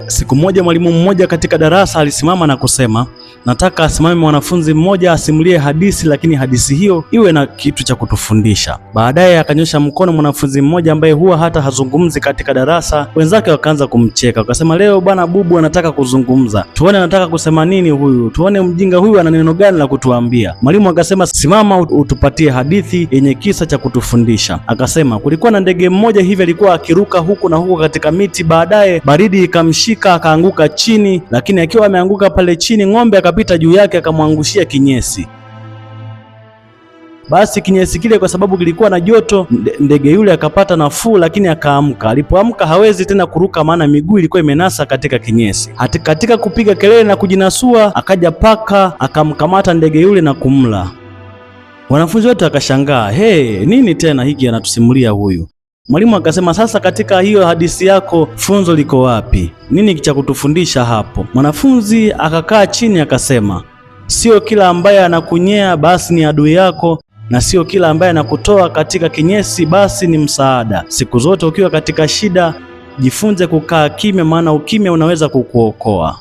Siku moja mwalimu mmoja katika darasa alisimama na kusema, nataka asimame mwanafunzi mmoja asimulie hadithi, lakini hadithi hiyo iwe na kitu cha kutufundisha. Baadaye akanyosha mkono mwanafunzi mmoja ambaye huwa hata hazungumzi katika darasa. Wenzake wakaanza kumcheka, wakasema, leo bwana bubu anataka kuzungumza, tuone anataka kusema nini huyu, tuone mjinga huyu ana neno gani la kutuambia. Mwalimu akasema, simama utupatie hadithi yenye kisa cha kutufundisha. Akasema, kulikuwa na ndege mmoja hivi alikuwa akiruka huku na huku katika miti, baadaye baridi ikamshika akaanguka chini, lakini akiwa ameanguka pale chini, ng'ombe akapita juu yake akamwangushia kinyesi. Basi kinyesi kile kwa sababu kilikuwa na joto, ndege yule akapata nafuu, lakini akaamka. Alipoamka hawezi tena kuruka, maana miguu ilikuwa imenasa katika kinyesi. Katika kupiga kelele na kujinasua, akaja paka akamkamata ndege yule na kumla. Wanafunzi wote wakashangaa, hey, nini tena hiki anatusimulia huyu? Mwalimu akasema, sasa katika hiyo hadithi yako funzo liko wapi? Nini cha kutufundisha hapo? Mwanafunzi akakaa chini akasema, sio kila ambaye anakunyea basi ni adui yako, na sio kila ambaye anakutoa katika kinyesi basi ni msaada. Siku zote ukiwa katika shida, jifunze kukaa kimya, maana ukimya unaweza kukuokoa.